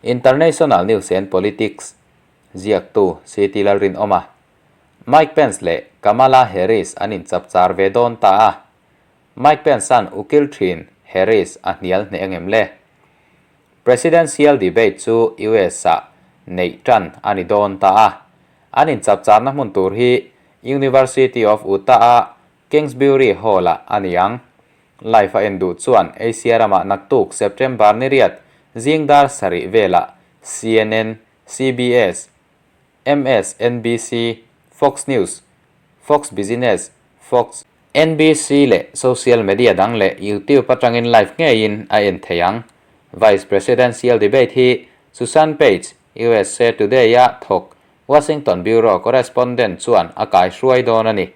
International News and Politics ziaktu CT Lalrinawma, Mike Pence leh Kamala Harris an inchapchar ve dawn ta a. Mike Pence-a'n ukil thin Harris a hnial hneh angem le? Presidential debate chu US-ah neih tan a ni dawn ta a. An inchapcharna hmun tur hi University of Utah-a Kingsbury Hall-ah a ni ang. Live a en duh chuan Asia ramah naktuk September ni riat zing dar sarih velah CNN, CBS, MSNBC, Fox News, Fox Business, Fox, NBC leh social media dang leh YouTube atangin live ngeiin a en thei ang. Vice Presidential debate hi Susan Page, usa Today-a thawk Washington Bureau correspondent chuan a kaihruai dawn a ni.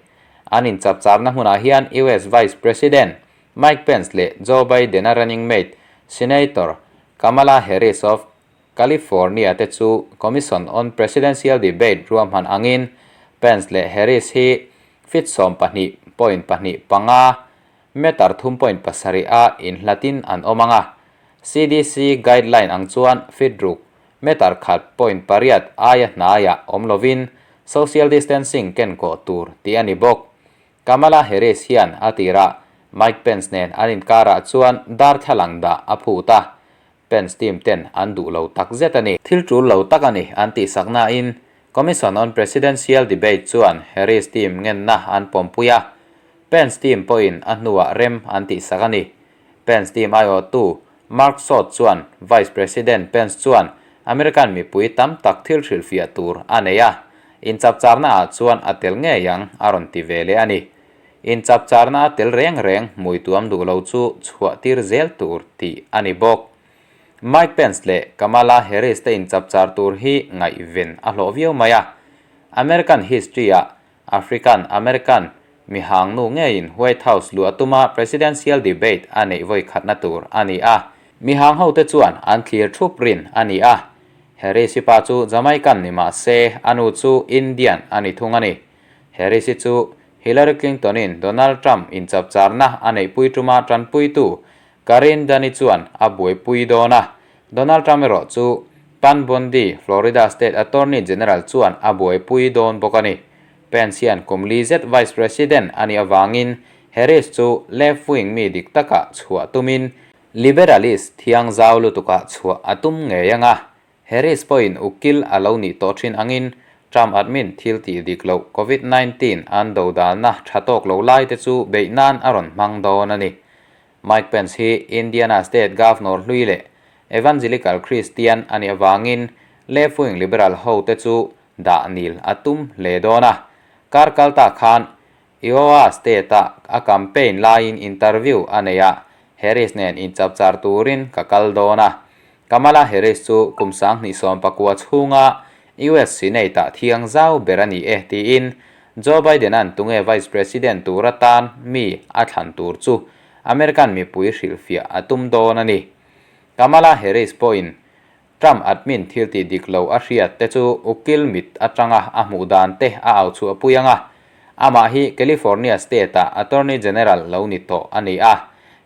An inchapcharna hmunah hian US Vice President Mike Pence leh Joe Biden-a running mate Senator Kamala Harris of California te chu Commission on Presidential Debate ruahman angin Pence leh Harris hi feet 12.25, meter 3.7 a inhlatin an awm ang a. CDC guideline ang chuan feet ruk, meter 1.8 aia hnaiah awm lovin social distancing ken kawh tur tih a ni bawk. Kamala Harris hian a tirah Mike Pence nen an inkarah chuan darthlalang dah a phut a, Pence team ten an duh lo tak zet a ni. Thil tul lo tak a ni an tihsak nain Commission on Presidential Debate chuan Harris team ngenna an pawmpui a, Pence team pawhin a hnuah rem an tihsak a ni. Pence team aiawhtu Mark Short chuan Vice President Pence chuan American mipui tam tak thil hrilhfiah tur a nei a, inchapcharna ah chuan a tel ngei ang a rawn ti ve leh a ni. Inchapcharna a tel reng reng hmui tuam duh lo chu chhuah tir zel tur tih a ni bawk. Mike Pence leh Kamala Harris te inchapchar tur hi ngaihven a hlawh viau mai a. American history-ah African American mihang nu ngeiin White House luah tuma presidential debate a neih vawi khatna tur a ni a. Mihang hote chuan an thlir thup rin a ni a. Harris-i pa chu Jamaican ni mah se a nu chu Indian a ni thung a ni. Harris-i chu Hillary Clinton-in Donald Trump inchapcharna a neihpui tuma tanpuitu Karine Dunny chuan a buaipui dawn a. Donald Trump erawh chu Pam Bondi, Florida State Attorney General chuan a buaipui dawn bawk a ni. Pence hian kum li zet Vice President a nih avangin Harris chu left-wing mi dik takah chhuah tumin liberalist thiang zau lutukah chhuah a tum ngei ang a. Harris pawhin ukil a lo nih tawh thin angin Trump admin thil tih dik loh Covid 19 an dodalna tha tawk lo lai te chu beih nan a rawn hmang dawn a ni. Mike Pence hi Indiana State Governor hlui leh Evangelical Christian a nih avangin left-wing liberal ho te chu dah nil a tum hle dawn a. Kar kal ta khan Iowa State-a a campaign laiin interview a nei a, Harris nen inchapchar turin ka kal dawn a. Kamala Harris chu kum 2019 chhunga US Senate-ah thiang zau ber a ni e tiin Joe Biden-a'n tunge Vice President tur atan mi a thlan tur chu American mipui hrilhfiah a tum dawn a ni. Kamala Harris pawhin Trump admin thil tih dik lo a hriat te chu ukil mit atanga a hmuh dan te a au chhuah pui ang a. Amah hi California State-ah Attorney General lo ni tawh a ni a.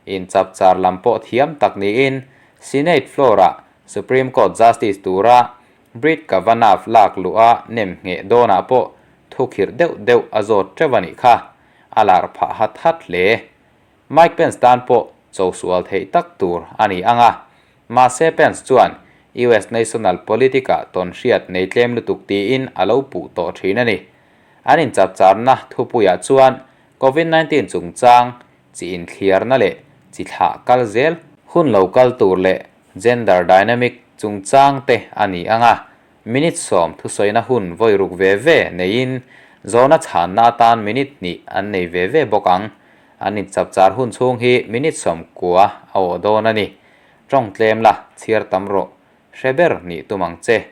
Inchapchar lam pawh thiam tak niin Senate floor-ah Supreme Court Justice tura Brett Kavanaugh lak luh a nem ngheh dawnah pawh thu khirh deuh deuh a zawt teuh a nih kha. A lar phah hat hat hle. Mike Pence tan pawh cho sual theih tak tur a ni ang a. Mahse Pence chuan US national politic-ah tawn hriat nei tlem lutuk tiin a lo puh tawh thin a ni. An inchapcharna thupuiah chuan Covid 19 chungchang chi inthliarna leh chi thlah kal zel hun lo kal tur leh gender dynamic chungchang te a ni ang a. Minute 10 thusawina hun vawi ruk ve ve neiin zawhna chhanna atan minute hnih an nei ve ve bawk ang. An inchapchar hun chhung hi minute 90 a awh dawn a ni. Tawng tlem la, chhiar tam rawh. Hre ber nih tum ang che.